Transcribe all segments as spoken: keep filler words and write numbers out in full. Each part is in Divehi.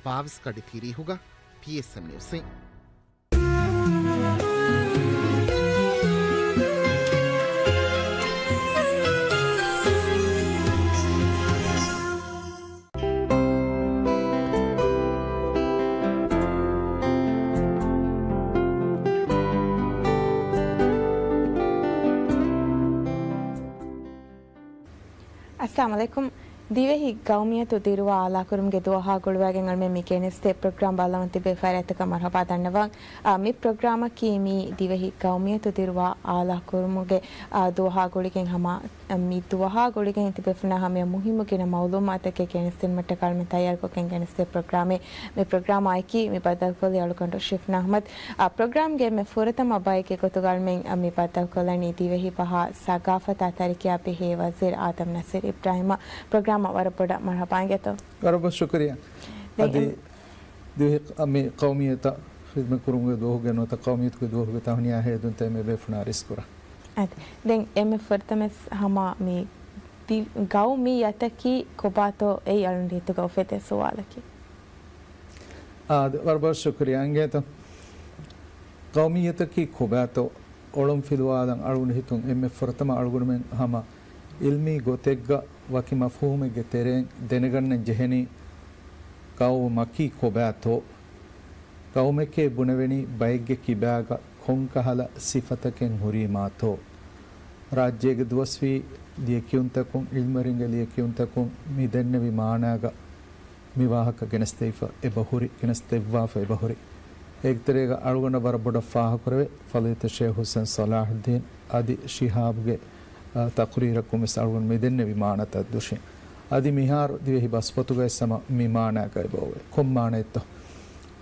ބާވީސް ގަޑި ތިރީހުގަ ޕީއެސްއެމް ނިއުސްއިން. އައްސަލާމު ޢަލައިކުމް. ދިވެހި ޤައުމިއްޔަތު ދިރުވާ އާލާކުރުމުގެ ދުވަހާ ގުޅުވާގެން އަޅުމެން މި ގެނެސްދޭ ޕްރޮގްރާމް ބައްލަވަން ތިބޭ ފަރާތްތަކަށް މަރުޙަބާ ދަންނަވަން. އާ، މި ޕްރޮގްރާމަކީ މި ދިވެހި ޤައުމިއްޔަތު ދިރުވާ އާލާކުރުމުގެ، އާ، ދުވަހާ ގުޅިގެން ހަމަ، އާ، މި ދުވަހާ ގުޅިގެން ތިބޭފުޅުންނާ ހަމަޔަށް މުހިއްމު ގިނަ މަޢުލޫމާތެއް ގެނެސްދިނުމަށްޓަކާ އަޅުމެން ތައްޔާރުކޮށްގެން ގެނެސްދޭ ޕްރޮގްރާމެއް. މި ޕްރޮގްރާމާއެކީ މި ބައްދަލުކޮށްލީ އަޅުގަނޑު ޝިފްނާ އަޙްމަދު. އާ، ޕްރޮގްރާމްގެ އެންމެ ފުރަތަމަ ބައެއްގެ ގޮތުގަ އަޅުމެން މި ބައްދަލުކޮށްލަނީ ދިވެހި ބަހާ ސަގާފަތާ ތަރިކިޔާ ބެހޭ ވަޒީރު އާދަމް ނަސީރު އިބްރާހިމް. ޕްރޮގްރާމަށް ވަރަށް ބޮޑަށް މަރުޙަބާ އިނގޭތޯ. ވަރަށް ބޮޑަށް ޝުކުރިއްޔާ. ދެން އަދި ދިވެހި މި ޤައުމިއްޔަތަށް ޚިދްމަތް ކުރުމުގެ ދުވަހުގެ ނުވަތަ ޤައުމިއްޔަތުގެ ދުވަހުގެ ތަހުނިޔާ ހޭދުންތައް އެންމެ ބޭފުޅުންނަށް އަރިސްކުރަން. އަދި ދެން އެންމެ ފުރަތަމަވެސް ހަމަ މި ދި-، ޤައުމިއްޔަތަކީ ކޮބާތޯ އެއީ އަޅުގަނޑު ހިތުގަ އުފެދޭ ސުވާލަކީ. އާދެ، ވަރަށް ބޮޑަށް ޝުކުރިއްޔާ އިނގޭތޯ. ޤައުމިއްޔަތަކީ ކޮބާތޯ އޮޅުން ފިލުވާލަން އަޅުގަނޑު ހިތުން އެންމެ ފުރަތަމަ އަޅުގަނޑުމެން ހަމަ ޢިލްމީ ގޮތެއްގަ ވަކި މަފްހޫމެއްގެ ތެރެއިން ދެނެގަންނަން ޖެހެނީ ޤައުމަކީ ކޮބާތޯ؟ ޤައުމެކޭ ބުނެވެނީ ބައެއްގެ ކިބާގަ ކޮންކަހަލަ ސިފަތަކެއް ހުރީމާތޯ؟ ރާއްޖޭގެ ދުވަސްވީ ލިޔެކިޔުންތަކުން، ޢިލްމުވެރިންގެ ލިޔެކިޔުންތަކުން މި ދެންނެވި މާނާގަ މި ވާހަކަ ގެނެސްދެވިފަ އެބަހުރި، ގެނެސްދެއްވާފަ އެބަހުރި. އޭގެ ތެރޭގަ އަޅުގަނޑަށް ވަރަށް ބޮޑަށް ފާހަގަކުރެވޭ، ފަޟީލަތު ޝޭޚް ޙުސައިން ޞަލާޙުއްދީން އަދި ޝިހާބްގެ، އާ، ތަޤުރީރަކުން ވެސް އަޅުގަނޑު މި ދެންނެވި މާނަތައް ދުށިން. އަދި މިހާރު ދިވެހި ބަސްފޮތުގައި ހަމަ މި މާނާގައި އެބައޮވޭ. ކޮން މާނައެއްތޯ؟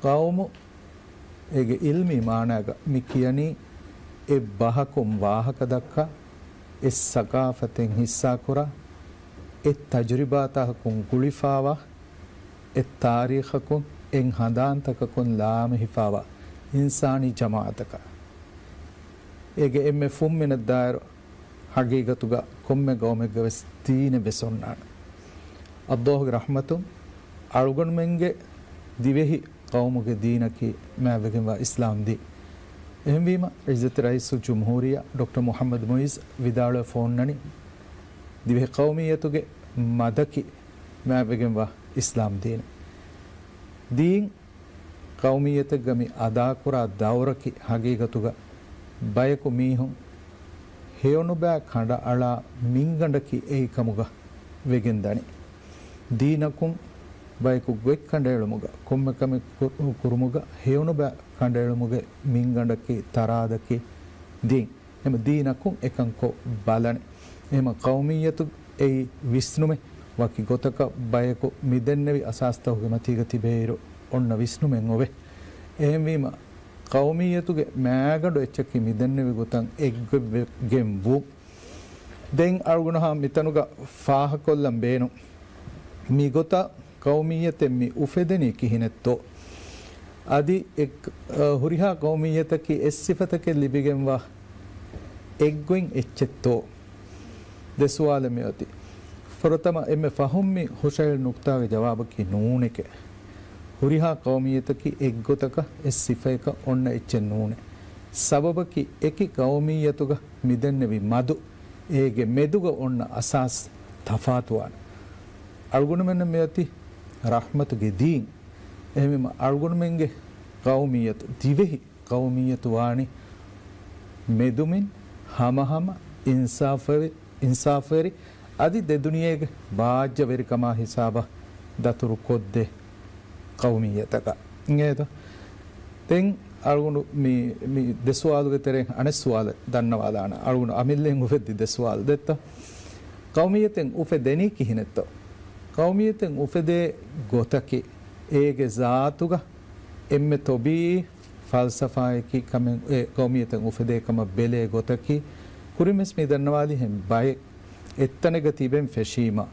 ޤައުމު އޭގެ ޢިލްމީ މާނާގަ މި ކިޔަނީ އެއް ބަހަކުން ވާހަކަ ދައްކާ، އެއް ސަޤާފަތެއް ހިއްސާކުރާ، އެއް ތަޖުރިބާތަކަކުން ގުޅިފާވާ، އެއް ތާރީޚަކުން، އެއް ހަނދާންތަކަކުން ލާމެހިފާވާ އިންސާނީ ޖަމާޢަތަކަށް. އޭގެ އެންމެ ފުންމިނަށް ދާއިރު ޙަޤީޤަތުގަ ކޮންމެ ޤައުމެއްގަ ވެސް ދީނެއް ވެސް އޮންނާނެ. ﷲ ގެ ރަޙްމަތުން އަޅުގަނޑުމެންގެ ދިވެހި ޤައުމުގެ ދީނަކީ މާތްވެގެންވާ އިސްލާމް ދީން. އެހެންވީމަ، ޢިއްޒަތްތެރި ރައީސުލްޖުމްހޫރިއްޔާ ޑޮކްޓަރ މުޙައްމަދު މުޢިއްޒު ވިދާޅުވެފަ އޮންނަނީ، ދިވެހި ޤައުމިއްޔަތުގެ މަދަކީ މާތްވެގެންވާ އިސްލާމް ދީން. ދީން ޤައުމިއްޔަތެއްގަ މި އަދާކުރާ ދައުރަކީ ހަޤީޤަތުގަ ބަޔަކު މީހުން ހެޔޮނުބައި ކަނޑައަޅާ މިންގަނޑަކީ އެއީ ކަމުގަ ވެގެންދަނީ. ދީނަކުން ބަޔަކު ގޮތް ކަނޑައެޅުމުގަ، ކޮންމެ ކަމެއް ކު-، ކުރުމުގަ ހެޔޮނުބައި ކަނޑައެޅުމުގެ މިންގަނޑަކީ ތަރާދަކީ ދީން. އެހެން ދީނަކުން އެކަން ކޮށް ބަލަނީ. އެހެން ޤައުމިއްޔަތު އެއީ ވިސްނުމެއް. ވަކި ގޮތަކަށް ބަޔަކު މި ދެންނެވި އަސާސްތަކުގެ މަތީގަ ތިބޭއިރު އޮންނަ ވިސްނުމެއް އޮވޭ. އެހެންވީމަ، ޤައުމިއްޔަތުގެ މައިގަނޑު އެއްޗަކީ މި ދެންނެވި ގޮތަށް އެއްގޮތްވެގެން ވުން. ދެން އަޅުގަނޑު ހަމަ މިތަނުގަ ފާހަގަކޮށްލަން ބޭނުން. މިގޮތަށް ޤައުމިއްޔަތެއް މި އުފެދެނީ ކިހިނެއްތޯ؟ އަދި އެ، އަ، ހުރިހާ ޤައުމިއްޔަތަކީ އެއް ސިފަތަކެއް ލިބިގެންވާ އެއްގޮތް އެއްޗެއްތޯ؟ ދެ ސުވާލެއް މިއޮތީ. ފުރަތަމަ އެންމެ ފަހުން މި ހުށަހެޅި ނުކުތާގެ ޖަވާބަކީ ނޫނެކޭ. ހުރިހާ ޤައުމިއްޔަތަކީ އެއްގޮތަކަށް އެއް ސިފަޔަކަށް އޮންނަ އެއްޗެއް ނޫނޭ. ސަބަބަކީ އެކި ޤައުމިއްޔަތުގަ މިދެންނެވި މަދު، އޭގެ މެދުގަ އޮންނަ އަސާސް ތަފާތުވާނެ. އަޅުގަނޑުމެންނަށް މިއޮތީ ރަޙްމަތުގެ ދީން. އެހެންވީމަ އަޅުގަނޑުމެންގެ ޤައުމިއްޔަތު، ދިވެހި ޤައުމިއްޔަތު ވާނީ މެދުމިން ހަމަހަމަ އިންސާފުވެ-، އިންސާފުވެރި އަދި ދެދުނިޔޭގެ ބާއްޖަވެރިކަމާ ހިސާބަށް ދަތުރު ކޮށްދޭ ޤައުމިއްޔަތަކަށް. އިނގޭތަ؟ ދެން އަޅުގަނޑު މި، މި ދެ ސުވާލުގެ ތެރެއިން އަނެއް ސުވާލެއް ދަންނަވާލާނަ. އަޅުގަނޑު އަމިއްލައިން އުފެއްދި ދެ ސުވާލު ދެއްތަ؟ ޤައުމިއްޔަތެއް އުފެދެނީ ކިހިނެއްތޯ؟ ޤައުމިއްޔަތެއް އުފެދޭ ގޮތަކީ އޭގެ ޒާތުގަ އެންމެ ތޮބީޢީ ފަލްސަފާއަކީ ކަމެއް، އެ ޤައުމިއްޔަތެއް އުފެދޭ ކަމަށް ބެލޭ ގޮތަކީ، ކުރިންވެސް މި ދަންނަވާލިހެން ބައެއް އެއްތަނެއްގަ ތިބެން ފެށީމަ،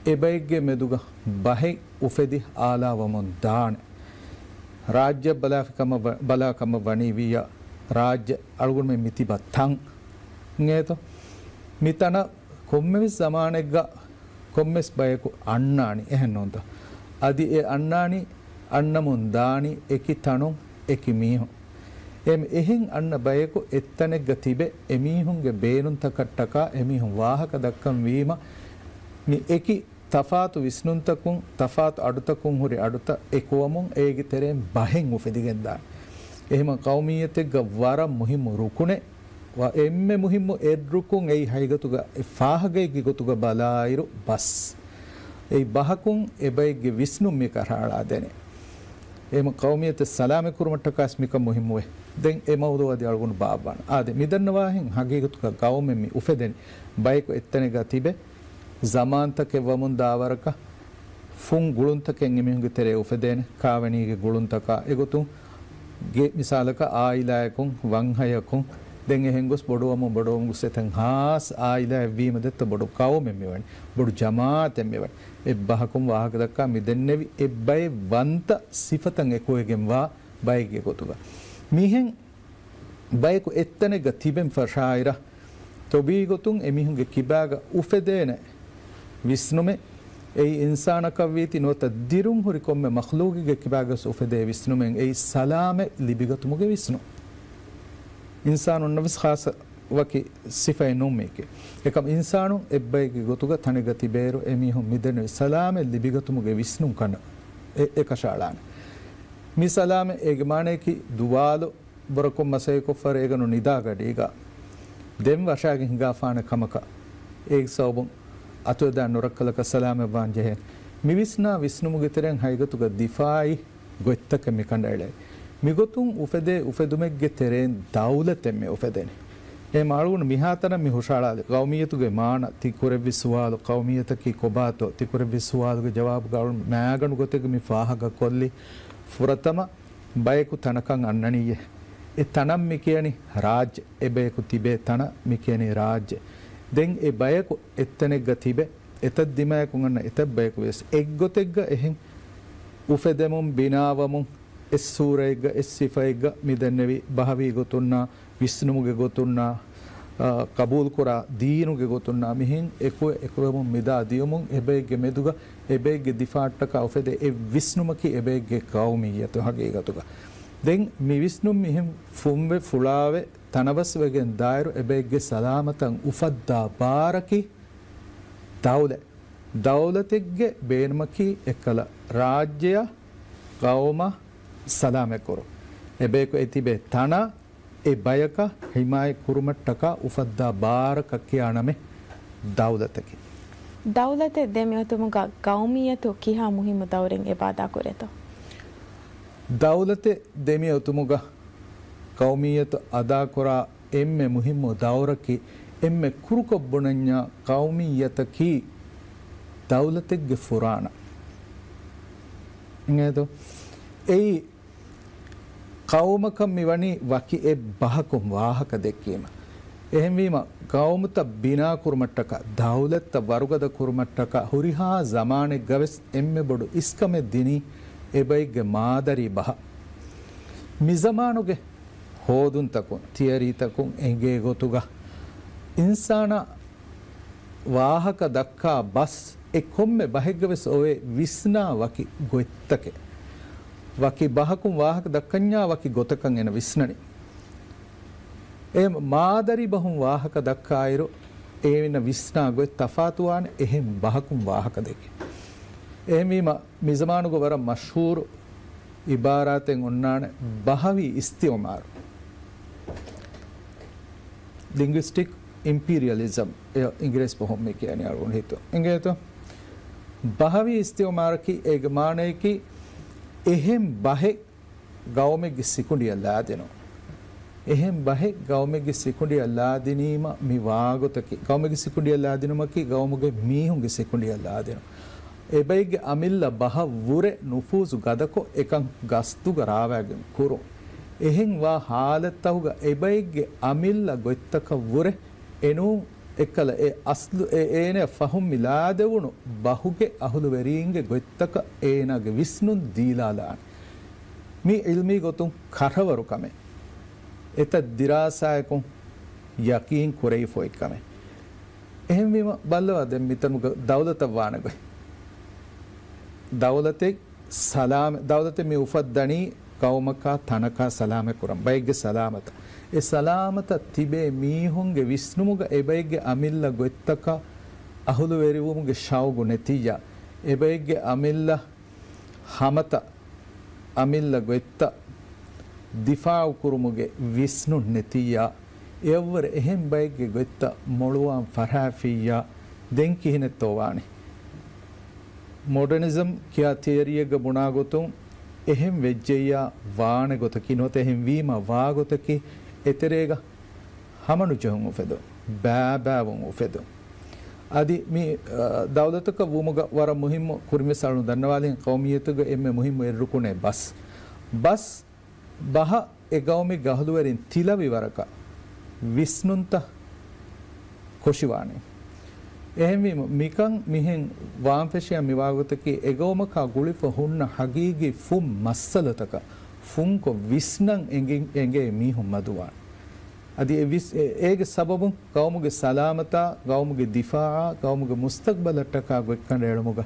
އެބައެއްގެ މެދުގަ ބަހެއް އުފެދި އާލާވަމުން ދާނެ. ރާއްޖެއަށް ބަލާފި ކަމަށް ވަ-، ބަލާ ކަމަށް ވަނީ ވިއްޔާ، ރާއްޖެ އަޅުގަނޑުމެން މި ތިބަ ތަން އިނގޭތޯ؟ މިތަނަށް ކޮންމެވެސް ޒަމާނެއްގަ ކޮންމެސް ބަޔަކު އަންނާނީ، އެހެން ނޫންތަ؟ އަދި އެ އަންނާނީ އަންނަމުން ދާނީ އެކި ތަނުން އެކި މީހުން. އެހެން އަންނަ ބަޔަކު އެއްތަނެއްގަ ތިބެ އެމީހުންގެ ބޭނުންތަކަށްޓަކާ އެމީހުން ވާހަކަ ދައްކަން ވީމަ، މި އެކި ތަފާތު ވިސްނުންތަކުން، ތަފާތު އަޑުތަކުން ހުރި އަޑުތައް އެކުވަމުން އޭގެ ތެރެއިން ބަހެއް އުފެދިގެންދާނެ. އެހެމަ ޤައުމިއްޔަތެއްގަ ވަރަށް މުހިއްމު ރުކުނެއް ވަ އެންމެ މުހިއްމު އެއްރުކުން އެއީ ހަގީގަތުގަ އެ ފާހަގައެއްގެ ގޮތުގަ ބަލާއިރު ބަސް. އެއީ ބަހަކުން އެބައެއްގެ ވިސްނުން މި ކަށައަޅާދޭނެ. އެހެމަ ޤައުމިއްޔަތެއް ސަލާމަތް ކުރުމަށްޓަކާސް މިކަން މުހިއްމުވޭ. ދެން އެ މައުޟޫޢަށް އަޅުގަނޑު ބާއްވާނަން. އާދެ، މިދަންނަވާހެން ހަގީގަތުގަ ޤައުމެއް މި އުފެދެނީ ބަޔަކު އެއްތަނެއްގަ ތިބެ، ޒަމާންތަކެއް ވަމުން ދާވަރަކަށް ފުން ގުޅުންތަކެއް އެމީހުންގެ ތެރޭ އުފެދޭނެ، ކާވެނީގެ ގުޅުންތަކާ އެގޮތުން ގެ މިސާލަކަށް އާއިލާއަކުން، ވަންހަޔަކުން، ދެން އެހެން ގޮސް ބޮޑުވަމުން ބޮޑުވަމުން ގޮސް އެތަން ހާސް އާއިލާއެއް ވީމަ ދެއްތޯ ބޮޑު ޤައުމެއް މިވަނީ، ބޮޑު ޖަމާޢަތެއް މިވަނީ. އެއްބަހަކުން ވާހަކަ ދައްކާ މި ދެންނެވި އެއްބައެއް ވަންތަ ސިފަތައް އެކުވެގެންވާ ބައެއްގެ ގޮތުގަ. މިހެން ބަޔަކު އެއްތަނެއްގަ ތިބެން ފަށާއިރަށް، ޠަބީޢީ ގޮތުން އެމީހުންގެ ކިބާގަ އުފެދޭނެ ވިސްނުމެއް، އެއީ އިންސާނަކަށްވީތީ ނުވަތަ ދިރުން ހުރި ކޮންމެ މަޚްލޫޤެއްގެ ކިބާގަސް އުފެދޭ ވިސްނުމެއް، އެއީ ސަލާމަތް ލިބިގަތުމުގެ ވިސްނުން. އިންސާނުންނަށް ވެސް ޚާއްޞަ ވަކި ސިފައެއް ނޫން މީކީ. އެކަމް އިންސާނުން އެއްބައެއްގެ ގޮތުގަ ތަނެއްގަ ތިބޭއިރު އެމީހުން މިދެންނެވި ސަލާމަތް ލިބިގަތުމުގެ ވިސްނުން ކަން އެ-، އެކަށައަޅާނެ. މި ސަލާމަތް އޭގެ މާނަޔަކީ ދުވާލު ބުރަކޮށް މަސައްކަތްކޮށްފައި އޭގަނޑު ނިދާގަޑީގަ ދެން ވަށާގެން ހިނގާފާނެ ކަމަކަށް، އޭގެ ސަބަބުން އަތުވެދާނެ ނުރައްކަލަކަށް ސަލާމަތްވާން ޖެހޭނެ. މި ވިސްނާ ވިސްނުމުގެ ތެރެއިން ހަގީގަތުގަ ދިފާޢީ ގޮތްތަކެއް މި ކަނޑައެޅޭ. މިގޮތުން އުފެދޭ އުފެދުމެއްގެ ތެރެއިން ދައުލަތެއް މި އުފެދެނީ. އެހެމަ އަޅުގަނޑު މިހާތަނަށް މި ހުށައަޅާލި ޤައުމިއްޔަތުގެ މާނަ، ތި ކުރެއްވި ސުވާލު، ޤައުމިއްޔަތަކީ ކޮބާތޯ؟ ތި ކުރެއްވި ސުވާލުގެ ޖަވާބުގަ އަޅުގަނޑު މައިގަނޑު ގޮތެއްގަ މި ފާހަގަކޮށްލީ. ފުރަތަމަ ބަޔަކު ތަނަކަށް އަންނަނީއޭ. އެ ތަނަށް މި ކިޔަނީ ރާއްޖެ. އެ ބަޔަކު ތިބޭ ތަނަށް މި ކިޔަނީ ރާއްޖެ. ދެން އެ ބަޔަކު އެއްތަނެއްގަ ތިބެ، އެތައް ދިމާޔަކުން އަންނަ އެތައް ބަޔަކު ވެސް އެއްގޮތެއްގަ އެހެން އުފެދެމުން، ބިނާވަމުން، އެއްސޫރައެއްގަ، އެއްސިފައެއްގަ މި ދެންނެވި ބަހަވީ ގޮތުންނާ، ވިސްނުމުގެ ގޮތުންނާ، އާ، ޤަބޫލުކުރާ ދީނުގެ ގޮތުންނާ މިހެން އެކު-، އެކުވެމުން މިދާ ދިޔުމުން އެބައެއްގެ މެދުގަ އެބައެއްގެ ދިފާއަށްޓަކާ އުފެދޭ އެއް ވިސްނުމަކީ އެބައެއްގެ ޤައުމިއްޔަތު ހަގީގަތުގަ. ދެން މި ވިސްނުން މިހެން ފުންވެ ފުޅާވެ ތަނަވަސްވެގެން ދާއިރު އެބައެއްގެ ސަލާމަތަށް އުފައްދާ ބާރަކީ ދައުލަތް. ދައުލަތެއްގެ ބޭނުމަކީ އެއްކަލަ ރާއްޖެއަށް، ޤައުމަށް ސަލާމަތްކުރުން. އެބަޔަކު އެތިބޭ ތަނަށް އެ ބަޔަކަށް ހިމާޔަތް ކުރުމަށްޓަކާ އުފައްދާ ބާރަކަށް ކިޔާ ނަމެއް ދައުލަތަކީ. ދައުލަތެއް ދެމިއޮތުމުގަ ޤައުމިއްޔަތު ކިހާ މުހިއްމު ދައުރެއް އެބަ އަދާކުރޭތޯ؟ ދައުލަތެއް ދެމިއޮތުމުގަ ޤައުމިއްޔަތު އަދާކުރާ އެންމެ މުހިއްމު ދައުރަކީ، އެންމެ ކުރުކޮށް ބުނަންޏާ ޤައުމިއްޔަތަކީ ދައުލަތެއްގެ ފުރާނަ. އިނގޭތޯ؟ އެއީ ޤައުމަކަށް މިވަނީ ވަކި އެއް ބަހަކުން ވާހަކަ ދެއްކީމަ. އެހެންވީމަ، ޤައުމުތައް ބިނާ ކުރުމަށްޓަކާ، ދައުލަތްތައް ވަރުގަދަ ކުރުމަށްޓަކާ، ހުރިހާ ޒަމާނެއްގަވެސް އެންމެ ބޮޑު އިސްކަމެއް ދިނީ އެބައެއްގެ މާދަރީ ބަހަށް. މިޒަމާނުގެ ހޯދުންތަކުން، ތިއަރީތަކުން އެނގޭ ގޮތުގަ، އިންސާނާ ވާހަކަ ދައްކާ ބަސް އެ ކޮންމެ ބަހެއްގަވެސް އޮވޭ ވިސްނާ ވަކި ގޮތްތަކެއް. ވަކި ބަހަކުން ވާހަކަ ދައްކަންޏާ ވަކި ގޮތަކަށް އޭނަ ވިސްނަނީ. އެ މާދަރީ ބަހުން ވާހަކަ ދައްކާއިރު، އޭނަ ވިސްނާ ގޮތް ތަފާތުވާނެ އެހެން ބަހަކުން ވާހަކަ ދެއްކި. އެހެންވީމަ، މިޒަމާނުގެ ވަރަށް މަޝްހޫރު އިބާރާތެއް އޮންނާނެ، ބަހަވީ އިސްތިއުމާރު. ލިންގުއިސްޓިކް އިމްޕީރިއަލިޒަމް އެ އިނގިރޭސި ބަހުން މި ކިޔަނީ އަޅުގަނޑު ހިތު. އިނގޭތޯ؟ ބަހަވީ އިސްތިއުމާރަކީ އޭގެ މާނަޔަކީ އެހެން ބަހެއް ގައުމެއްގެ ސިކުނޑިއަށް ލާދިނުން. އެހެން ބަހެއް ގައުމެއްގެ ސިކުނޑިއަށް ލާދިނީމަ މި ވާގޮތަކީ، ގައުމެއްގެ ސިކުނޑިއަށް ލާދިނުމަކީ ގައުމުގެ މީހުންގެ ސިކުނޑިއަށް ލާދިނުން. އެބައެއްގެ އަމިއްލަ ބަހަށް ވުރެ ނުފޫޒު ގަދަކޮށް އެކަން ގަސްދުގަ ރާވާގެން ކުރުން. އެހެން ވާ ހާލަތްތަކުގަ އެބައެއްގެ އަމިއްލަ ގޮތްތަކަށް ވުރެ އެނޫން އެއްކަލަ އެ އަސްލު އެ އޭނަ ފަހުން މި ލާދެވުނު ބަހުގެ އަހުލުވެރީންގެ ގޮތްތަކަށް އޭނާގެ ވިސްނުން ދީލާލާނެ. މި ޢިލްމީ ގޮތުން ކަށަވަރު ކަމެއް. އެތައް ދިރާސާއަކުން ޔަޤީން ކުރެވިފަ އޮތް ކަމެއް. އެހެންވީމަ، ބައްލަވާ ދެން މިތަނުގަ ދައުލަތަށް ވާނެ ގޮތް. ދައުލަތެއް ސަލާމަ، ދައުލަތެއް މި އުފައްދަނީ ޤައުމަކާ ތަނަކާ ސަލާމަތް ކުރަން. ބައެއްގެ ސަލާމަތަށް. އެ ސަލާމަތަށް ތިބޭ މީހުންގެ ވިސްނުމުގަ އެބައެއްގެ އަމިއްލަ ގޮތްތަކަށް އަހުލުވެރިވުމުގެ ޝައުގު ނެތިއްޔާ، އެބައެއްގެ އަމިއްލަ ހަމަތައް، އަމިއްލަ ގޮތްތައް ދިފާޢު ކުރުމުގެ ވިސްނުން ނެތިއްޔާ، އެއަށްވުރެ އެހެން ބައެއްގެ ގޮތްތައް މޮޅުވާން ފަށާފިއްޔާ، ދެން ކިހިނެއްތޯ ވާނީ؟ މޮޑަނިޒަމް ކިޔާ ތިއަރީއެއްގަ ބުނާ ގޮތުން، އެހެން ވެއްޖެއްޔާ ވާނެ ގޮތަކީ ނުވަތަ އެހެން ވީމަ ވާ ގޮތަކީ އެތެރޭގަ ހަމަނުޖެހުން އުފެދުން، ބާބާވުން އުފެދުން. އަދި މި، އަ، ދައުލަތަކަށް ވުމުގަ ވަރަށް މުހިއްމު، ކުރިންވެސް އަޅުން ދަންނަވާލިން، ޤައުމިއްޔަތުގެ އެންމެ މުހިއްމު އެއް ރުކުނޭ ބަސް. ބަސް ބަހަށް އެ ގައުމެއްގެ އަހުލުވެރިން ތިލަވި ވަރަކަށް ވިސްނުންތައް ކޮށިވާނެ. އެހެންވީމަ، މިކަން މިހެން ވާން ފެށިޔާ މިވާގޮތަކީ، އެގައުމަކާ ގުޅިފަ ހުންނަ ހަގީގީ ފުން މައްސަލަތަކަށް ފުންކޮށް ވިސްނަން އެނގި، އެނގޭ މީހުން މަދުވާނެ. އަދި އެ ވިސް، އެ، އޭގެ ސަބަބުން ގައުމުގެ ސަލާމަތާ، ގައުމުގެ ދިފާޢާ، ގައުމުގެ މުސްތަޤްބަލަށްޓަކާ ގޮތްކަނޑައެޅުމުގަ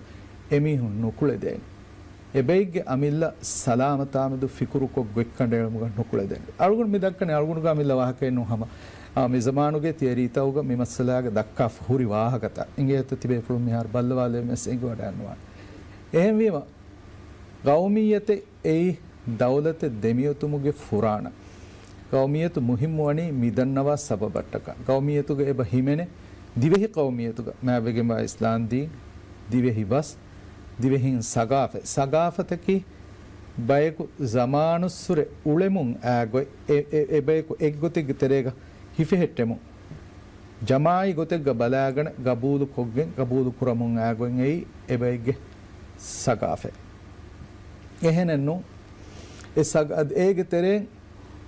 އެމީހުން ނުކުޅެދޭނެ. އެބައެއްގެ އަމިއްލަ ސަލާމަތާމެދު ފިކުރުކޮށް ގޮތްކަނޑައެޅުމުގަ ނުކުޅެދޭނެ. އަޅުގަނޑު މި ދައްކަނީ އަޅުގަނޑުގެ އަމިއްލަ ވާހަކައެއް ނޫން ހަމަ، އާ، މި ޒަމާނުގެ ތިއަރީތަކުގަ މި މައްސަލާގަ ދައްކާފަ ހުރި ވާހަކަތައް. އިނގޭތަ ތިބޭފުޅުން މިހާރު ބައްލަވާލެވެން ވެސް އެނގިވަޑައިގަންނަވާނެ. އެހެންވީމަ، ގައުމިއްޔަތެއް އެއީ ދައުލަތެއް ދެމިއޮތުމުގެ ފުރާނަ. ގައުމިއްޔަތު މުހިއްމުވަނީ މިދަންނަވާ ސަބަބަށްޓަކާ. ގައުމިއްޔަތުގަ އެބަ ހިމެނޭ ދިވެހި ޤައުމިއްޔަތުގަ މާތްވެގެންވާ އިސްލާމްދީން، ދިވެހި ބަސް، ދިވެހިން ސަގާފަތް. ސަގާފަތަކީ ބަޔަކު ޒަމާނުއްސުރެ އުޅެމުން އާ ގޮތް، އެ، އެ، އެބަޔަކު އެއްގޮތެއްގެ ތެރޭގަ ހިފެހެއްޓެމުން، ޖަމާޢީ ގޮތެއްގަ ބަލާގަނެ ގަބޫލުކޮށްގެން، ގަބޫލުކުރަމުން އާ ގޮތް އެއީ އެބައެއްގެ ސަގާފަތް. އެހެނެއްނު، އެ ސަގ، އަދި އޭގެ ތެރެއިން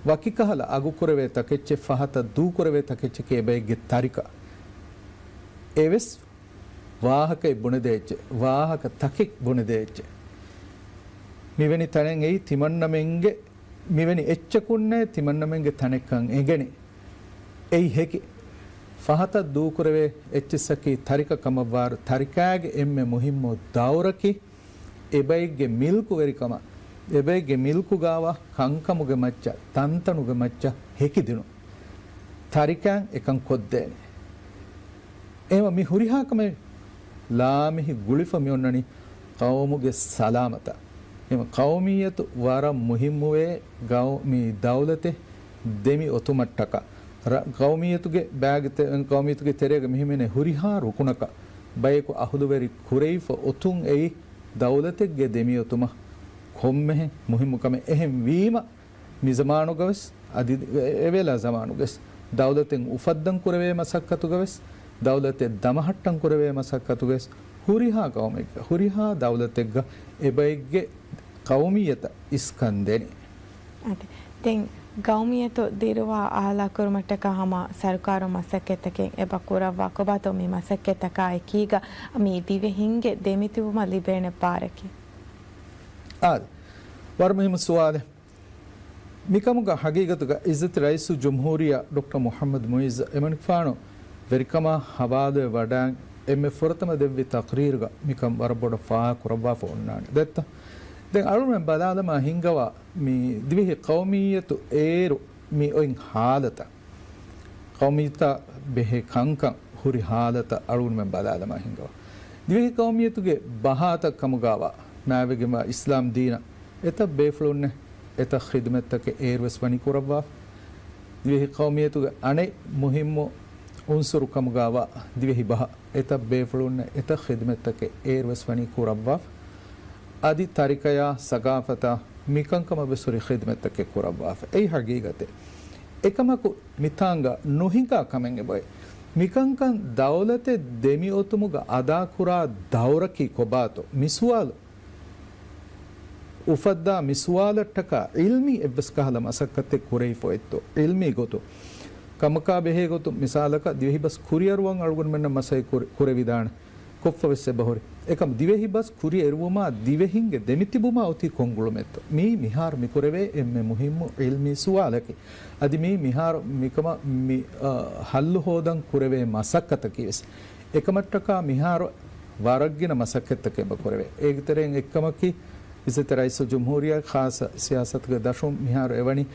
ވަކިކަހަލަ އަގުކުރެވޭ ތަކެއްޗެއް، ފަހަތަށް ދޫކުރެވޭ ތަކެއްޗަކީ އެބައެއްގެ ތަރިކަ. އެވެސް ވާހަކައެއް ބުނެދޭ އެއްޗެއް، ވާހަކަ ތަކެއް ބުނެދޭ އެއްޗެއް. މިވެނި ތަނެއް އެއީ ތިމަންނަމެންގެ، މިވެނި އެއްޗަކުންނޭ ތިމަންނަމެންގެ ތަނެއްކަން އެނގެނީ. އެއީ ހެކި. ފަހަތަށް ދޫކުރެވޭ އެއްޗިއްސަކީ ތަރިކަ ކަމަށްވާއިރު، ތަރިކާގެ އެންމެ މުހިއްމު ދައުރަކީ އެބައެއްގެ މިލްކުވެރިކަމަށް، އެބައެއްގެ މިލްކުގާވާ ކަންކަމުގެ މައްޗަށް، ތަންތަނުގެ މައްޗަށް ހެކިދިނުން. ތަރިކައިން އެކަން ކޮށްދޭނެ. އެހެންވެ މި ހުރިހާ ކަމެއް ލާމެހި ގުޅިފަ މި އޮންނަނީ ޤައުމުގެ ސަލާމަތަށް. އެހެންވެ ޤައުމިއްޔަތު ވަރަށް މުހިއްމުވޭ ގައު، މި ދައުލަތެއް ދެމި އޮތުމަށްޓަކާ. ރަ، ޤައުމިއްޔަތުގެ ބާގެ ތެ، ޤައުމިއްޔަތުގެ ތެރޭގަ މި ހިމެނޭ ހުރިހާ ރުކުނަކަށް ބަޔަކު އަހުލުވެރި ކުރެވިފަ އޮތުން އެއީ ދައުލަތެއްގެ ދެމިއޮތުމަށް ކޮންމެހެން މުހިއްމު ކަމެއް. އެހެން ވީމަ، މި ޒަމާނުގަވެސް، އަދި އެ، އެވޭލާ ޒަމާނުގަވެސް، ދައުލަތެއް އުފައްދަން ކުރެވޭ މަސައްކަތުގަވެސް، ދައުލަތެއް ދަމަހައްޓަން ކުރެވޭ މަސައްކަތުގަވެސް، ހުރިހާ ޤައުމެއްގަ، ހުރިހާ ދައުލަތެއްގަ އެބައެއްގެ ޤައުމިއްޔަތަށް އިސްކަން ދެނީ. އަދި، ދެން ޤައުމިއްޔަތު ދިރުވާ އާލާކުރުމަށްޓަކާ ހަމަ ސަރުކާރުން މަސައްކަތްތަކެއް އެބަ ކުރައްވާ. ކޮބާތޯ މި މަސައްކަތްތަކާ އެކީގަ މި ދިވެހިންގެ ދެމިތިބުމަށް ލިބޭނެ ބާރަކީ؟ އާދެ، ވަރަށް މުހިއްމު ސުވާލެއް. މިކަމުގަ ހަގީގަތުގަ އިއްޒަތްތެރި ރައީސުލްޖުމްހޫރިއްޔާ ޑޮކްޓަރ މުޙައްމަދު މުޢިއްޒު އެމަނިކުފާނު ވެރިކަމާ ހަވާލުވެ ވަޑައި އެންމެ ފުރަތަމަ ދެއްވި ތަޤްރީރުގަ މިކަން ވަރަށް ބޮޑަށް ފާހަގަ ކުރައްވާފަ އޮންނާނެ. ދެއްތަ؟ ދެން އަޅުގަނޑުމެން ބަލާލަމާ ހިންގަވާ މި ދިވެހި ޤައުމިއްޔަތު އޭރު މި އޮތް ހާލަތަށް، ޤައުމިއްޔަތާ ބެހޭ ކަންކަން ހުރި ހާލަތަށް އަޅުގަނޑުމެން ބަލާލަމާ ހިންގަވާ. ދިވެހި ޤައުމިއްޔަތުގެ ބަހާތައް ކަމުގާވާ މާތްވެގެންވާ އިސްލާމް ދީނަށް އެތައް ބޭފުޅުންނެއް އެތައް ޚިދުމަތްތަކެއް އޭރުވެސް ވަނީ ކުރައްވާފަ. ދިވެހި ޤައުމިއްޔަތުގެ އަނެއް މުހިއްމު އުންސުރު ކަމުގާވާ ދިވެހި ބަހަށް އެތައް ބޭފުޅުންނެއް އެތައް ޚިދުމަތްތަކެއް އޭރުވެސް ވަނީ ކުރައްވާފަ. އަދި ތަރިކަޔާ، ސަގާފަތާ، މިކަންކަމަށް ވެސް ހުރި ޚިދުމަތްތަކެއް ކުރައްވާފަ. އެއީ ހަގީގަތެއް. އެކަމަކު، މިތާނގަ ނުހިނގާ ކަމެއް އެބައޮތް. މިކަންކަން ދައުލަތެއް ދެމިއޮތުމުގަ އަދާކުރާ ދައުރަކީ ކޮބާތޯ؟ މިސުވާލު އުފައްދާ މިސުވާލަށްޓަކާ ޢިލްމީ އެއްވެސް ކަހަލަ މަސައްކަތެއް ކުރެވިފަ އޮތްތޯ؟ ޢިލްމީ ގޮތުން. ކަމަކާ ބެހޭ ގޮތުން މިސާލަކަށް ދިވެހިބަސް ކުރިއަރުވަން އަޅުގަނޑުމެންނަށް މަސައްކަތް ކުރެ، ކުރެވިދާނެ. ކޮށްފަ ވެސް އެބަހުރި. އެކަމް ދިވެހި ބަސް ކުރިއެރުވުމާ ދިވެހިންގެ ދެމިތިބުމާ އޮތީ ކޮން ގުޅުމެއްތޯ؟ މީ މިހާރު މިކުރެވޭ އެންމެ މުހިއްމު ޢިލްމީ ސުވާލަކީ. އަދި މީ މިހާރު މިކަމަށް މި، އަ، ޙައްލު ހޯދަން ކުރެވޭ މަސައްކަތަކީ ވެސް. އެކަމަށްޓަކާ މިހާރު ވަރަށްގިނަ މަސައްކަތްތަކެއް އެބަ ކުރެވޭ. އޭގެ ތެރެއިން އެއްކަމަކީ، އިއްޒަތްތެރި ރައީސުލްޖުމްހޫރިއްޔާ ޚާއްޞަ ސިޔާސަތުގެ ދަށުން މިހާރު އެވަނީ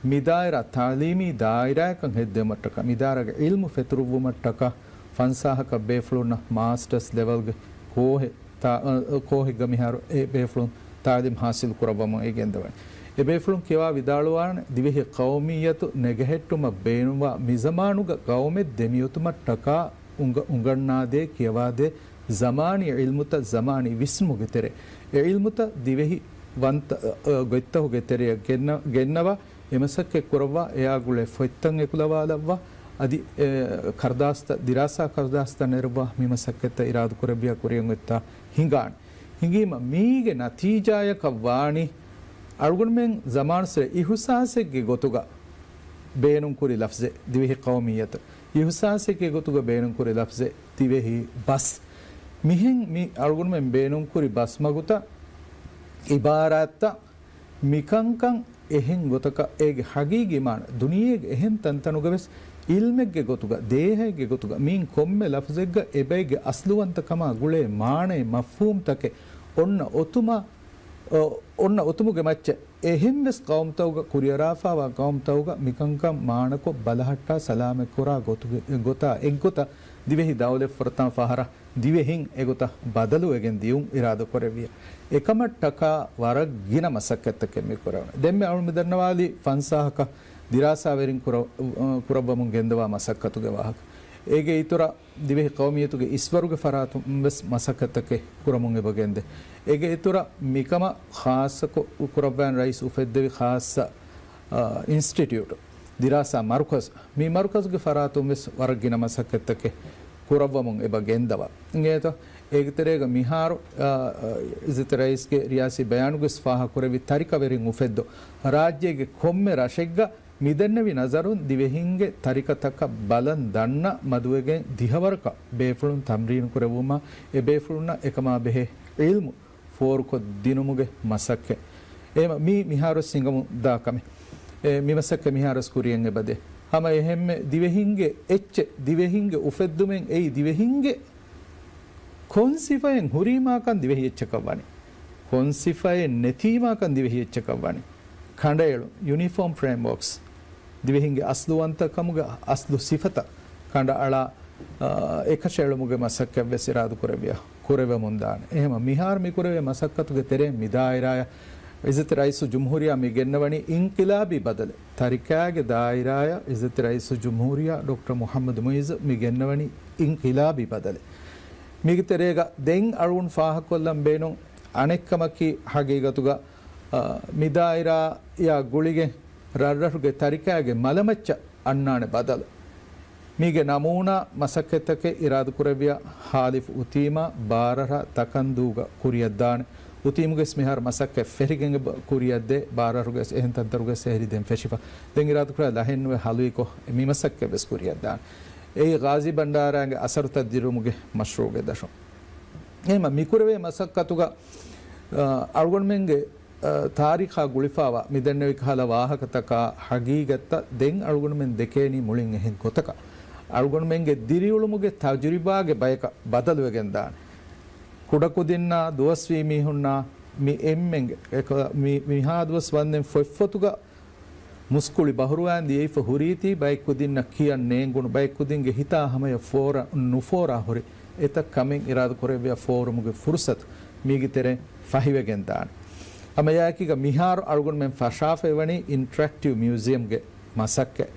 މި ދާއިރާ ތަޢުލީމީ ދާއިރާއަކަށް ހެއްދެވުމަށްޓަކާ، މި ދާއިރާގެ ޢިލްމު ފެތުރުއްވުމަށްޓަކާ ފަންސާހަކަށް ބޭފުޅުންނަށް މާސްޓަރސް ލެވެލްގެ ކޯހެއް ތާ-، އަ، ކޯހެއްގަ މިހާރު އެ ބޭފުޅުން ތަޢުލީމް ޙާޞިލު ކުރައްވަމުން އެ ގެންދަވަނީ. އެ ބޭފުޅުން ކިޔަވާ ވިދާޅުވާނެ، ދިވެހި ޤައުމިއްޔަތު ނެގަހެއްޓުމަށް ބޭނުންވާ މިޒަމާނުގަ ޤައުމެއް ދެމިއޮތުމަށްޓަކާ އުނގަ-، އުނގަންނާދޭ، ކިޔަވާދޭ، ޒަމާނީ ޢިލްމުތައް، ޒަމާނީ ވިސްނުމުގެ ތެރެ، އެ ޢިލްމުތައް ދިވެހި ވަންތަ-، އަ، ގޮތްތަކުގެ ތެރެއަށް ގެންނަ-، ގެންނަވާ، އެ މަސައްކަތް ކުރައްވާ، އެއާ ގުޅޭ ފޮތްތައް އެކުލަވާލައްވާ، އަދި، އެ، ކަރުދާސްތައް، ދިރާސާ ކަރުދާސްތައް ނެރުއްވާ، މި މަސައްކަތްތައް އިރާދަކުރެއްވިޔާ ކުރިއަށް އޮތްތާ ހިނގާނެ. ހިނގީމަ މީގެ ނަތީޖާޔަކަށް ވާނީ، އަޅުގަނޑުމެން ޒަމާނުސުރެ އިހުސާސެއްގެ ގޮތުގަ ބޭނުންކުރި ލަފްޒެއް ދިވެހި ޤައުމިއްޔަތު، އިހުސާސެއްގެ ގޮތުގަ ބޭނުންކުރި ލަފްޒެއް ދިވެހި ބަސް. މިހެން މި އަޅުގަނޑުމެން ބޭނުންކުރި ބަސްމަގުތައް، އިބާރާތްތައް، މިކަންކަން އެހެން ގޮތަކަށް އޭގެ ހަގީގީ މާނަ، ދުނިޔޭގެ އެހެން ތަންތަނުގަވެސް ޢިލްމެއްގެ ގޮތުގަ، ދޭހައެއްގެ ގޮތުގަ، މިއިން ކޮންމެ ލަފްޒެއްގަ އެބައެއްގެ އަސްލުވަންތަކަމާ ގުޅޭ މާނައެއް، މަފްހޫމްތަކެއް އޮންނަ އޮތުމަށް، އޮ، އޮންނަ އޮތުމުގެ މައްޗަށް އެހެންވެސް ޤައުމުތަކުގަ، ކުރިއަރާފައިވާ ޤައުމުތަކުގަ މިކަންކަން މާނަކޮށް ބަލަހައްޓާ ސަލާމަތްކުރާ ގޮތުގެ، ގޮތާ އެއްގޮތަށް ދިވެހި ދައުލަތް ފުރަތަމަ ފަހަރަށް ދިވެހިން އެގޮތަށް ބަދަލުވެގެން ދިޔުން އިރާދަކުރެއްވިޔާ، އެކަމަށްޓަކާ ވަރަށް ގިނަ މަސައްކަތްތަކެއް މި ކުރެވުނު. ދެންމެ އަޅު މި ދަންނަވާލީ ފަންސާހަކަށް ދިރާސާވެރިން ކުރަ-، ކުރައްވަމުން ގެންދަވާ މަސައްކަތުގެ ވާހަކަ. އޭގެ އިތުރަށް ދިވެހި ޤައުމިއްޔަތުގެ އިސްވަރުގެ ފަރާތުން ވެސް މަސައްކަތްތަކެއް ކުރަމުން އެބަ ގެންދޭ. އޭގެ އިތުރަށް މިކަމަށް ޚާއްޞަކޮށް ކުރައްވާން ރައީސް އުފެއްދެވި ޚާއްޞަ، އާ، އިންސްޓިޓިއުޓް، ދިރާސާ މަރުކަޒު، މި މަރުކަޒުގެ ފަރާތުން ވެސް ވަރަށް ގިނަ މަސައްކަތްތަކެއް ކުރައްވަމުން އެބަ ގެންދަވާ. އިނގޭތޯ؟ އޭގެ ތެރޭގަ މިހާރު، އާ، އާ، އިއްޒަތްތެރި ރައީސްގެ ރިޔާސީ ބަޔާނުގަވެސް ފާހަގަކުރެއްވި ތަރިކަވެރިން އުފެއްދޯ ރާއްޖޭގެ ކޮންމެ ރަށެއްގަ މިދެންނެވި ނަޒަރުން ދިވެހިންގެ ތަރިކަތަކަށް ބަލަން ދަންނަ މަދުވެގެން ދިހަވަރަކަށް ބޭފުޅުން ތަމްރީނު ކުރެއްވުމަށް އެ ބޭފުޅުންނަށް އެކަމާ ބެހޭ ޢިލްމު ފޯރުކޮށްދިނުމުގެ މަސައްކަތް. އެ މަ-، މީ މިހާރުވެސް ހިނގަމުން ދާ ކަމެއް. އެ މި މަސައްކަތް މިހާރުވެސް ކުރިޔަށް އެބަދޭ. ހަމަ އެހެންމެ ދިވެހިންގެ އެއްޗެއް، ދިވެހިންގެ އުފެއްދުމެއް އެއީ ދިވެހިންގެ ކޮން ސިފައެއް ހުރީމާކަން ދިވެހި އެއްޗަކަށް ވަނީ. ކޮން ސިފައެއް ނެތީމާކަން ދިވެހި އެއްޗަކަށް ވަނީ. ކަނޑައެޅުން، ޔުނީފޯމް ފްރޭމްވޯކްސް، ދިވެހިންގެ އަސްލުވަންތަކަމުގެ އަސްލު ސިފަތައް ކަނޑައަޅާ، އާ، އެކަށައެޅުމުގެ މަސައްކަތްވެސް އިރާދަކުރެއްވިޔާ ކުރެވެމުންދާނެ. އެހެމަ މިހާރު މިކުރެވޭ މަސައްކަތުގެ ތެރެއިން މިދާއިރާޔަށް އިއްޒަތްތެރި ރައީސުލްޖުމްހޫރިއްޔާ މި ގެންނަވަނީ އިންޤިލާބީ ބަދަލެއް. ތަރިކާގެ ދާއިރާޔަށް އިއްޒަތްތެރި ރައީސުލްޖުމްހޫރިއްޔާ ޑޮކްޓަރ މުޙައްމަދު މުޢިއްޒު މި ގެންނަވަނީ އިންޤިލާބީ ބަދަލެއް. މީގެ ތެރޭގަ ދެން އަޅުގަނޑު ފާހަގަކޮށްލަން ބޭނުން އަނެއްކަމަކީ ހަގީގަތުގަ، އާ، މިދާއިރާޔާ ގުޅިގެން ރަށްރަށުގެ ތަރިކާގެ މަލަމައްޗަށް އަންނާނެ ބަދަލު. މީގެ ނަމޫނާ މަސައްކަތްތަކެއް އިރާދަކުރެއްވިޔާ ހާލިފް އުތީމާ ބާރަށް ތަކަންދޫގަ ކުރިއަށްދާނެ. އުތީމުގެސް މިހާރު މަސައްކަތް ފެށިގެން ކުރިއަށްދޭ، ބާރަށުގެސް އެހެން ތަންތަނުގެސް އެހެރީ ދެން ފެށިފަ. ދެން އިރާދަކުރާ ލަހެއްނުވެ ހަލުވިކޮށް މި މަސައްކަތްވެސް ކުރިއަށްދާނެ. އެއީ ޣާޒީ ބަންޑާރާގެ އަސަރުތައް ދިރުމުގެ މަޝްރޫޢުގެ ދަށުން. އެހެމަ މިކުރެވޭ މަސައްކަތުގަ، އަ، އަޅުގަނޑުމެންގެ އަ، ތާރީޚާ ގުޅިފާވާ މިދެންނެވި ކަހަލަ ވާހަކަތަކާ ހަގީގަތްތައް ދެން އަޅުގަނޑުމެން ދެކޭނީ މުޅިން އެހެން ގޮތަކަށް. އަޅުގަނޑުމެންގެ ދިރިއުޅުމުގެ ތަޖުރިބާގެ ބަޔަކަށް ބަދަލުވެގެންދާނެ. ކުޑަކުދިންނާ ދުވަސްވީ މީހުންނާ މި އެންމެންގެ، އެކަ-، މި-، މިހާ ދުވަސް ވަންދެން ފޮތްފޮތުގަ މުސްކުޅި ބަހުރުވާން ދިޔައިފަ ހުރީތީ ބައެއް ކުދިންނަށް ކިޔަން ނޭނގުނު، ބައެއް ކުދިންގެ ހިތާ ހަމަޔަށް ފޯރަ ނުފޯރާ ހުރި އެތައް ކަމެއް އިރާދަކުރެއްވިޔާ ފޯރުމުގެ ފުރުސަތު މީގެ ތެރެއިން ފަހިވެގެން ދާނެ. ހަމައެއާއެކީގަ މިހާރު އަޅުގަނޑުމެން ފަށާފައިވަނީ އިންޓަރެކްޓިވް މިއުޒިއަމްގެ މަސައްކަތް.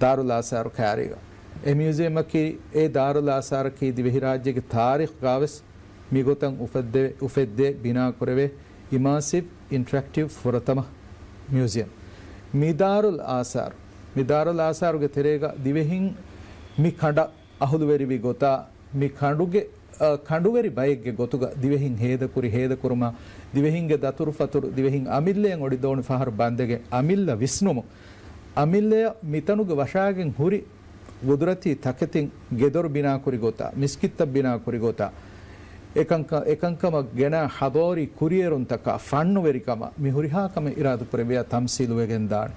ދާރުލް އާސާރު ކައިރީގަ. އެ މިއުޒިއަމަކީ، އެ ދާރުލް އާސާރަކީ ދިވެހިރާއްޖޭގެ ތާރީޚްގާވެސް މިގޮތަށް އުފެއްދެ-، އުފެއްދޭ ބިނާކުރެވޭ އިމާސިވް އިންޓަރެކްޓިވް ފުރަތަމަ މިއުޒިއަމް. މި ދާރުލް އާސާރު، މި ދާރުލް އާސާރުގެ ތެރޭގަ ދިވެހިން މި ކަނޑަށް އަހުލުވެރިވި ގޮތާ، މި ކަނޑުގެ، އަ، ކަނޑުވެރި ބައެއްގެ ގޮތުގަ ދިވެހިން ހޭދަކުރި ހޭދަކުރުމާ، ދިވެހިންގެ ދަތުރުފަތުރު ދިވެހިން އަމިއްލައަށް އޮޑިދޯނި ފަހަރު ބަނދެގެން އަމިއްލަ ވިސްނުމުން، އަމިއްލަޔަށް މިތަނުގެ ވަށާގެން ހުރި ގުދުރަތީ ތަކެތިން ގެދޮރު ބިނާކުރި ގޮތާ، މިސްކިތްތައް ބިނާކުރި ގޮތާ، އެކަންކަ-، އެކަންކަމަށް ގެނައި ޙަޟާރީ ކުރިއެރުންތަކާ، ފަންނުވެރިކަމާ، މި ހުރިހާ ކަމެއް އިރާދަކުރެއްވިޔާ ތަމްސީލުވެގެން ދާނެ.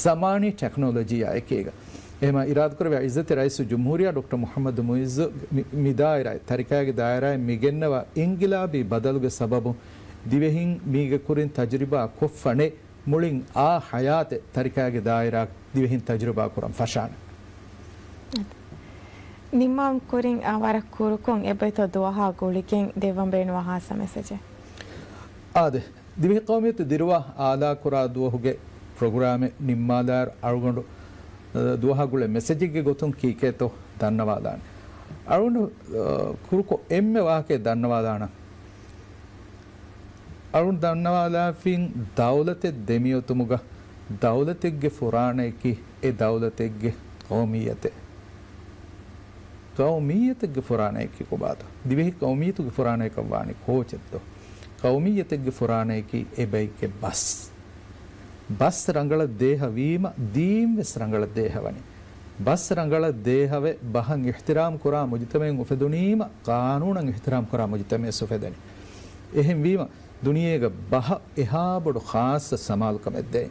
ޒަމާނީ ޓެކްނޮލޮޖީއާ އެކީގަ. އެހެމަ އިރާދަކުރެވޭ އިއްޒަތްތެރި ރައީސުލްޖުމްހޫރިއްޔާ ޑޮކްޓަރ މުޙައްމަދު މުޢިއްޒު މި، މި ދާއިރާއެއް، ތަރިކާގެ ދާއިރާއެއް މިގެންނަވާ އިންގިލާބީ ބަދަލުގެ ސަބަބުން ދިވެހިން މީގެ ކުރިން ތަޖުރިބާ ކޮށްފަނެ މުޅިން އާ ޙަޔާތެއް ތަރިކާގެ ދާއިރާ ދިވެހިން ތަޖުރިބާ ކުރަން ފަށާނެ. ނިންމާން ކުރިން، އާ، ވަރަށް ކުރުކޮށް އެބައިތޯ ދުވަހާ ގުޅިގެން ދެއްވަން ބޭނުންވާ ހާއްސަ މެސެޖެއް. އާދެ، ދިވެހި ޤައުމިއްޔަތު ދިރުވާ އާލާކުރާ ދުވަހުގެ ޕްރޮގްރާމެއް ނިންމާލާއިރު އަޅުގަނޑު، އަ، ދުވަހާ ގުޅޭ މެސެޖެއްގެ ގޮތުން ކީކޭތޯ ދަންނަވާލާނެ. އަޅުގަނޑު، އަ، ކުރުކޮށް އެންމެ ވާހަކައެއް ދަންނަވާލާނަން. އަޅުން ދަންނަވާލާފިން ދައުލަތެއް ދެމިއޮތުމުގަ ދައުލަތެއްގެ ފުރާނަޔަކީ އެ ދައުލަތެއްގެ ޤައުމިއްޔަތެއް. ޤައުމިއްޔަތެއްގެ ފުރާނަޔަކީ ކޮބާތޯ؟ ދިވެހި ޤައުމިއްޔަތުގެ ފުރާނަޔަކަށް ވާނީ ކޯޗެއްތޯ؟ ޤައުމިއްޔަތެއްގެ ފުރާނަޔަކީ އެބައެއްގެ ބަސް. ބަސް ރަނގަޅަށް ދޭހަވީމަ، ދީން ވެސް ރަނގަޅަށް ދޭހަވަނީ. ބަސް ރަނގަޅަށް ދޭހަވެ، ބަހަށް އިޙްތިރާމް ކުރާ މުޖުތަމަޢެއް އުފެދުނީމަ، ޤާނޫނަށް އިޙްތިރާމް ކުރާ މުޖުތަމަޢެއް އުފެދެނީ. އެހެންވީމަ، ދުނިޔޭގަ ބަހަށް އެހާ ބޮޑު ޚާއްޞަ ސަމާލުކަމެއް ދޭ.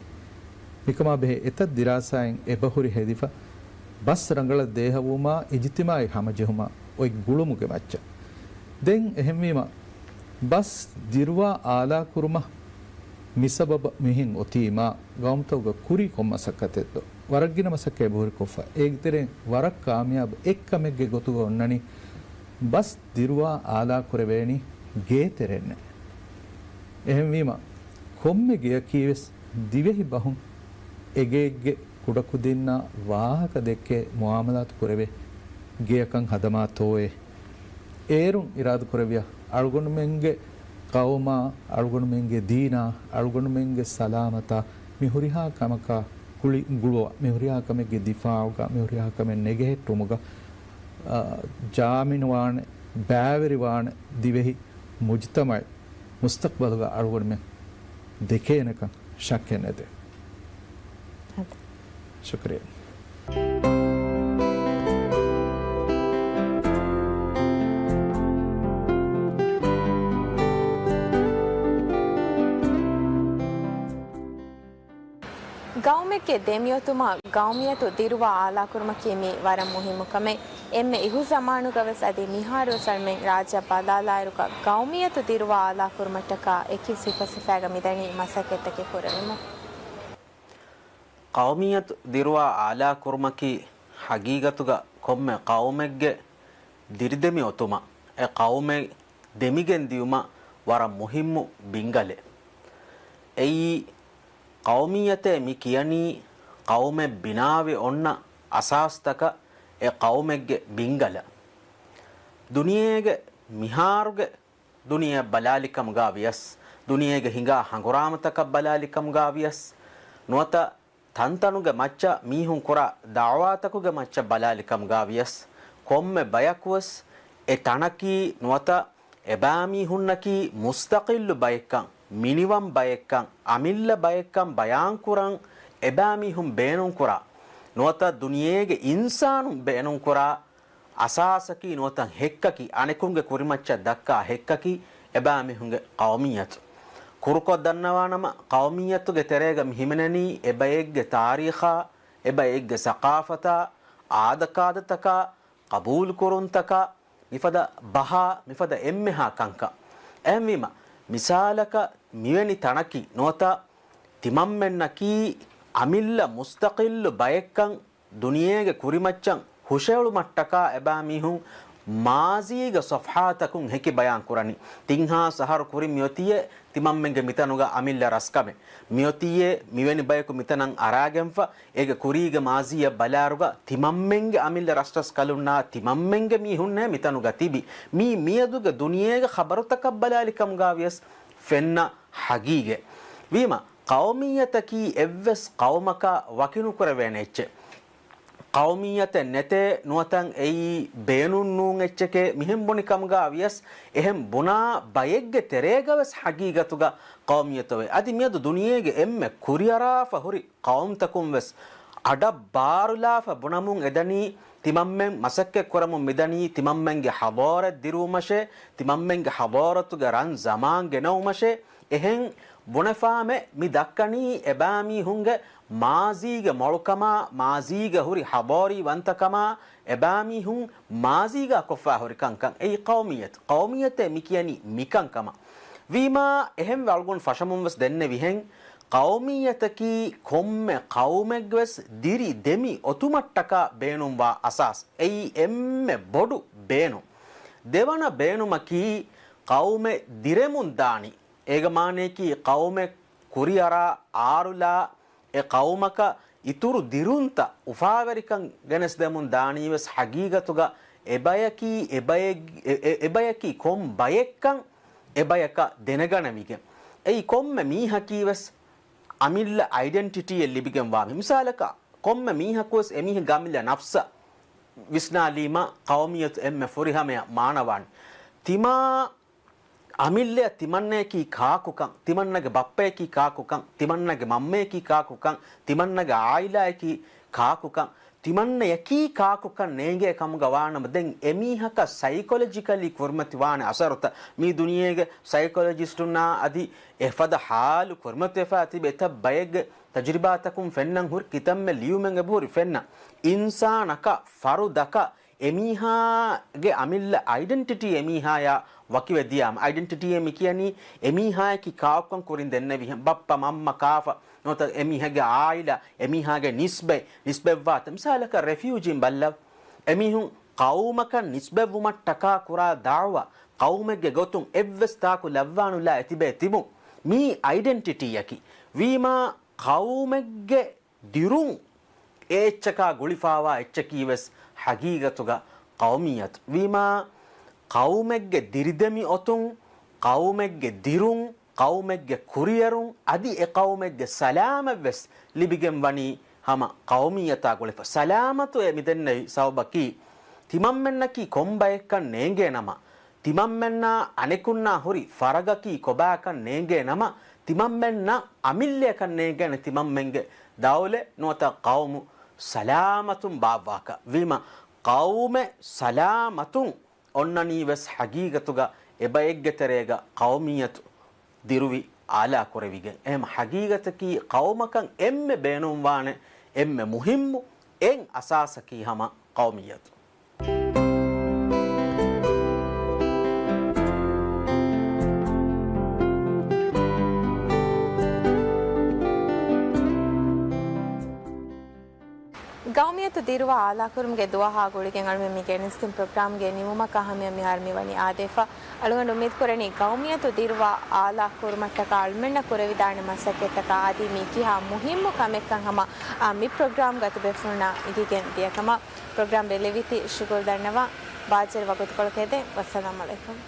މިކަމާ ބެހޭ އެތައް ދިރާސާއިން އެބަހުރި ހެދިފަ، ބަސް ރަނގަޅަށް ދޭހަވުމާ، އިޖުތިމާޢީ ހަމަޖެހުމާ އޮތް ގުޅުމުގެ މައްޗަށް. ދެން އެހެންވީމަ، ބަސް ދިރުވާ އާލާކުރުމަށް މިސަބަބަށް މިހެން އޮތީމާ، ގައުމުތަކުގަ ކުރީ ކޮން މަސައްކަތެއްތޯ؟ ވަރަށްގިނަ މަސައްކަތް އެބަހުރި ކޮށްފަ. އޭގެ ތެރެއިން ވަރަށް ކާމިޔާބު އެއްކަމެއްގެ ގޮތުގަ އޮންނަނީ، ބަސް ދިރުވާ އާލާކުރެވޭނީ ގޭތެރެއިންނޭ. އެހެންވީމަ، ކޮންމެ ގެޔަކީވެސް ދިވެހި ބަހުން އެގެއެއްގެ ކުޑަކުދިންނާ ވާހަކަ ދެއްކޭ މުޢާމަލާތު ކުރެވޭ ގެޔަކަށް ހަދަމާތޯއޭ. އޭރުން އިރާދަކުރެއްވިޔާ، އަޅުގަނޑުމެންގެ ޤައުމާ، އަޅުގަނޑުމެންގެ ދީނާ، އަޅުގަނޑުމެންގެ ސަލާމަތާ މި ހުރިހާ ކަމަކާ ކުޅި ގުޅުވާ، މި ހުރިހާ ކަމެއްގެ ދިފާޢުގަ، މި ހުރިހާ ކަމެއް ނެގެހެއްޓުމުގަ، އާ، ޖާމިނުވާނެ، ބައިވެރިވާނެ ދިވެހި މުޖުތަމަޢެއް މުސްތަޤްބަލުގަ އަޅުގަނޑުމެން ދެކޭނެކަން ޝައްކެއް ނެތޭ. އަދި. ޝުކުރިއްޔާ. ގައުމެއްގެ ދެމިއޮތުމަށް ގައުމިއްޔަތު ދިރުވާ އާލާކުރުމަކީ މީ ވަރަށް މުހިއްމު ކަމެއް. އެންމެ އިހު ޒަމާނުގަވެސް އަދި މިހާރުވެސް އަޅުމެން ރާއްޖެއަށް ބަލާލާއިރުގަ ގައުމިއްޔަތު ދިރުވާ އާލާކުރުމަށްޓަކާ އެކި ސިފަސިފައިގަ މިދަނީ މަސައްކަތްތަކެއް ކުރެވުމުން. ޤައުމިއްޔަތު ދިރުވާ އާލާކުރުމަކީ ހަގީގަތުގަ ކޮންމެ ޤައުމެއްގެ ދިރިދެމި އޮތުމަށް އެ ޤައުމެއް ދެމިގެން ދިޔުމަށް ވަރަށް މުހިއްމު ބިންގަލެއް. އެއީ ޤައުމިއްޔަތޭ މި ކިޔަނީ ޤައުމެއް ބިނާވެ އޮންނަ އަސާސްތަކަށް އެ ޤައުމެއްގެ ބިންގަލަށް. ދުނިޔޭގެ މިހާރުގެ ދުނިޔެއަށް ބަލާލިކަމުގަ ވިޔަސް، ދުނިޔޭގެ ހިނގާ ހަނގުރާމަތަކަށް ބަލާލިކަމުގަ ވިޔަސް، ނުވަތަ ތަންތަނުގެ މައްޗަށް މީހުން ކުރާ ދަޢުވާތަކުގެ މައްޗަށް ބަލާލިކަމުގަ ވިޔަސް، ކޮންމެ ބަޔަކުވެސް އެ ތަނަކީ ނުވަތަ އެބައިމީހުންނަކީ މުސްތަޤިއްލު ބައެއްކަން، މިނިވަން ބައެއްކަން، އަމިއްލަ ބައެއްކަން ބަޔާންކުރަން އެބައިމީހުން ބޭނުންކުރާ، ނުވަތަ ދުނިޔޭގެ އިންސާނުން ބޭނުންކުރާ އަސާސަކީ ނުވަތަ ހެއްކަކީ، އަނެކުންގެ ކުރިމައްޗަށް ދައްކާ ހެއްކަކީ އެބައިމީހުންގެ ޤައުމިއްޔަތު. ކުރުކޮށް ދަންނަވާނަމަ، ޤައުމިއްޔަތުގެ ތެރޭގަ މި ހިމެނެނީ އެބައެއްގެ ތާރީޚާ، އެބައެއްގެ ސަޤާފަތާ، އާދަކާދަތަކާ، ޤަބޫލުކުރުންތަކާ، މިފަދަ ބަހާ، މިފަދަ އެންމެހާ ކަންކަން. އެހެންވީމަ، މިސާލަކަށް މިވެނި ތަނަކީ ނުވަތަ ތިމަންމެންނަކީ އަމިއްލަ މުސްތަޤިއްލު ބައެއްކަން، ދުނިޔޭގެ ކުރިމައްޗަށް ހުށައެޅުމަށްޓަކާ އެބައިމީހުން މާޒީގެ ޞަފްޙާތަކުން ހެކި ބަޔާން ކުރަނީ. ތިން ހާސް އަހަރު ކުރިން މިއޮތީއޭ ތިމަންމެންގެ މިތަނުގަ އަމިއްލަ ރަސްކަމެއް. މިއޮތީއޭ މިވެނި ބަޔަކު މިތަނަށް އަރާގެންފަ. އޭގެ ކުރީގެ މާޒީއަށް ބަލާއިރުގަ ތިމަންމެންގެ އަމިއްލަ ރަސްރަސްކަލުންނާ ތިމަންމެންގެ މީހުންނޭ މިތަނުގަ ތިބި. މީ މިއަދުގެ ދުނިޔޭގެ ޚަބަރުތަކަށް ބަލާލިކަމުގަ ވިޔަސް ފެންނަ ހަގީގަތް. ވީމަ، ޤައުމިއްޔަތަކީ އެއްވެސް ޤައުމަކާ ވަކިނުކުރެވޭނެ އެއްޗެއް. ޤައުމިއްޔަތެއް ނެތޭ ނުވަތަ އެއީ ބޭނުން ނޫން އެއްޗެކޭ މިހެން ބުނި ކަމުގަ ވިޔަސް، އެހެން ބުނާ ބައެއްގެ ތެރޭގަވެސް ހަގީގަތުގަ ޤައުމިއްޔަތު އޮވޭ. އަދި މިއަދު ދުނިޔޭގެ އެންމެ ކުރިއަރާފަ ހުރި ޤައުމުތަކުން ވެސް އަޑަށް ބާރުލާފަ ބުނަމުން އެދަނީ، ތިމަންމެން މަސައްކަތް ކުރަމުން މިދަނީ، ތިމަންމެންގެ ޙަޟާރަތް ދިރުވުމަށޭ، ތިމަންމެންގެ ޙަޟާރަތުގެ ރަން ޒަމާން ގެނައުމަށޭ، އެހެން ބުނެފާމެ މި ދައްކަނީ އެބައިމީހުންގެ މާޒީގެ މޮޅުކަމާ، މާޒީގަ ހުރި ހަޟާރީވަންތަކަމާ، އެބައިމީހުން މާޒީގަ ކޮށްފާ ހުރި ކަންކަން. އެއީ ޤައުމިއްޔަތު. ޤައުމިއްޔަތޭ މި ކިޔަނީ މިކަންކަމަށް. ވީމާ އެހެން އަޅުގަނޑު ފަށަމުން ވެސް ދެންނެވިހެން، ޤައުމިއްޔަތަކީ ކޮންމެ ޤައުމެއްގެ ވެސް ދިރި ދެމި އޮތުމަށްޓަކާ ބޭނުންވާ އަސާސް. އެއީ އެންމެ ބޮޑު ބޭނުން. ދެވަނަ ބޭނުމަކީ ޤައުމެއް ދިރެމުން ދާނީ. އޭގެ މާނަޔަކީ ޤައުމެއް ކުރިއަރާ އާރުލާ އެ ޤައުމަކަށް އިތުރު ދިރުންތައް އުފާވެރިކަން ގެނެސްދެމުން ދާނީވެސް ޙަޤީޤަތުގަ އެބަޔަކީ، އެބަޔެއް-، އެ-، އެ-، އެބަޔަކީ ކޮން ބަޔެއްކަން އެބަޔަކަށް ދެނެގަނެވިގެން. އެއީ ކޮންމެ މީހަކީވެސް އަމިއްލަ އައިޑެންޓިޓީއެއް ލިބިގެންވާ މީ. މިސާލަކަށް ކޮންމެ މީހަކުވެސް އެމީހެއްގެ އަމިއްލަ ނަފްސަށް ވިސްނާލީމަ ޤައުމިއްޔަތު އެންމެ ފުރިހަމަޔަށް މާނަވާނެ. ތިމާ އަމިއްލައަށް ތިމަންނަޔަކީ ކާކުކަން، ތިމަންނަގެ ބައްޕަޔަކީ ކާކުކަން، ތިމަންނަގެ މަންމަޔަކީ ކާކުކަން، ތިމަންނަގެ ޢާއިލާޔަކީ ކާކުކަން، ތިމަންނަޔަކީ ކާކުކަން ނޭނގޭ ކަމުގަ ވާނަމަ، ދެން އެމީހަކަށް ސައިކޮލޮޖިކަލީ ކުރިމަތިވާނެ އަސަރުތައް މި ދުނިޔޭގެ ސައިކޮލޮޖިސްޓުންނާ އަދި އެފަދަ ޙާލު ކުރިމަތިވެފަ ތިބި އެތައް ބައެއްގެ ތަޖުރިބާތަކުން ފެންނަން ހުރި ކިތަންމެ ލިޔުމެއް އެބަހުރި ފެންނަ އިންސާނަކަށް، ފަރުދަކަށް، އެމީހާގެ އަމިއްލަ އައިޑެންޓިޓީ އެމީހާޔާ ވަކިވެ ދިޔާމަ، އައިޑެންޓިޓީއޭ މި ކިޔަނީ އެމީހާޔަކީ ކާކުކަން ކުރިން ދެންނެވިހެން، ބައްޕަ، މަންމަ، ކާފަ، ނުވަތަ އެމީހާގެ ޢާއިލާ، އެމީހާގެ ނިސްބަތް، ނިސްބަތްވާތަން. މިސާލަކަށް ރެފިއުޖީން ބައްލަ، އެމީހުން ޤައުމަކަށް ނިސްބަތްވުމަށްޓަކާ ކުރާ ދަޢުވާ، ޤައުމެއްގެ ގޮތުން އެއްވެސް ތާކު ލައްވާނުލާ އެތިބޭ ތިބުން، މީ އައިޑެންޓިޓީއަކީ. ވީމާ ޤައުމެއްގެ ދިރުން އެ އެއްޗަކާ ގުޅިފާވާ އެއްޗަކީ ވެސް ޙަޤީޤަތުގަ ޤައުމިއްޔަތު. ވީމާ، ޤައުމެއްގެ ދިރިދެމި އޮތުން، ޤައުމެއްގެ ދިރުން، ޤައުމެއްގެ ކުރިއެރުން، އަދި އެ ޤައުމެއްގެ ސަލާމަތް ވެސް ލިބިގެން ވަނީ ހަމަ ޤައުމިއްޔަތާ ގުޅިފަ. ސަލާމަތު އެ މިދެންނެވި ސަބަބަކީ، ތިމަންމެންނަކީ ކޮން ބައެއްކަން ނޭނގޭ ނަމަ، ތިމަންމެންނާ އަނެކުންނާ ހުރި ފަރަގަކީ ކޮބާކަން ނޭނގޭ ނަމަ، ތިމަންމެންނަށް އަމިއްލަޔަކަށް ނޭނގޭނެ ތިމަންމެންގެ ދައުލަތް ނުވަތަ ޤައުމު ސަލާމަތުން ބާއްވާކަށް. ވީމަ، ޤައުމެއް ސަލާމަތުން އޮންނަނީ ވެސް ޙަޤީޤަތުގަ އެބައެއްގެ ތެރޭގަ ޤައުމިއްޔަތު ދިރުވި އާލާ ކުރެވިގެން. އެހެން ޙަޤީޤަތަކީ ޤައުމަކަށް އެންމެ ބޭނުންވާނެ، އެންމެ މުހިއްމު އެއް އަސާސަކީ ހަމަ ޤައުމިއްޔަތު. ޤައުމިއްޔަތު ދިރުވާ އާލާކުރުމުގެ ދުވަހާ ގުޅިގެން އަޅުމެން މި ގެނެސްދިން ޕްރޮގްރާމްގެ ނިމުމަކަށް ހަމަޔަށް މިހާރު މިވަނީ އާދެފަ. އަޅުގަނޑު އުއްމީދު ކުރަނީ ޤައުމިއްޔަތު ދިރުވާ އާލާކުރުމަށްޓަކާ އަޅުމެންނަށް ކުރެވިދާނެ މަސައްކަތްތަކާ އަދި މީ ކިހާ މުހިއްމު ކަމެއްކަން ހަމަ، އާ، މި ޕްރޮގްރާމް ގަތުބޭފުޅުންނާ އެނގިގެން ދިޔަކަމަށް. ޕްރޮގްރާމް ބެލެވިތީ ޝުކުރު ދަންނަވާ. ބާއްޖަވެރި ވަގުތުކޮޅަކަށް އެދެން. ވައްސަލާމް ޢަލައިކުމް.